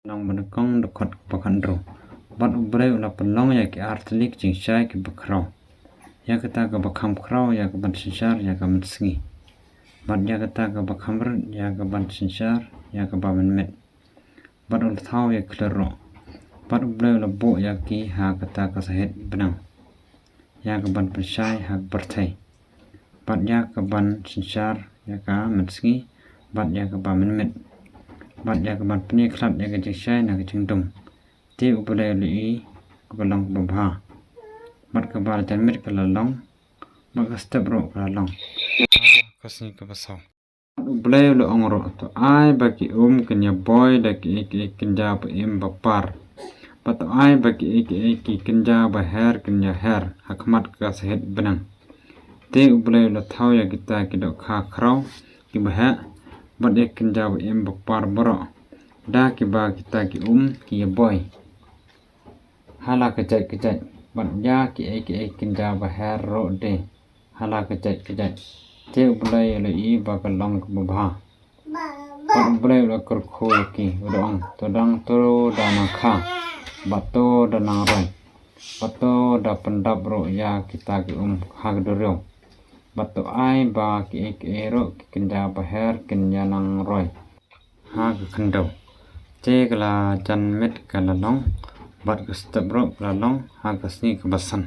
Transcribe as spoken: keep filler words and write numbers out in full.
Nong ba nyngkong dkhot ba khatnru. Bad U Blei u la pynlong ïa ki artylli ki jingshai kiba khraw, ïa kata kaba kham khraw ïa ka ban synshar ïa ka mynsngi, bad ïa kata kaba kham rit ïa ka ban synshar ïa kaba mynmiet. Bad u la thaw ïa ki khlur ruh. Bad U Blei u la buh ïa ki ha kata ka sahit bneng, ïa ka ban pynshai ha ka pyrthei, bad ïa ka ban synshar ïa ka mynsngi, bad ïa kaba mynmiet, bad ïa ka ban pynkhlad ïa ka jingshai na ka jingdum. Te U Blei u la ïohi ba ka long kaba bha. Bad kaba la jan miet ka la long, bad ka step ruh ka la long, ka sngi kaba saw. Bad U Blei u la ong ruh, to ai ba ki um kin ïa boi da kiei kiei ki kynja ba im ba par, bad to ai ba kiei kiei ki kynja ba her kin ïa her ha khmat ka sahit bneng. Te U Blei u la thaw ïa kita ki dohkha khraw kiba heh, bad ïa ki kynja ba im ba par baroh, da kiba kita ki um ki ïa boi ha la ka jait ka jait, bad ïa kiei kiei ki kynja ba her ruh de ha la ka jait ka jait. Te U Blei u la ïohi ba ka long kaba bha. Bad U Blei u la kyrkhu ïa ki, u da ong, to dang, to da nang kha, bad to da nang roi, bad to da pyndap ruh ïa kita ki um ha ka duriaw, bad to ai ba kiei kiei ruh ki kynja ba her kin ïa nang roi ha ka khyndew. Te ka la jan miet ka la long, bad ka step ruh ka la long ha ka sngi kaba san.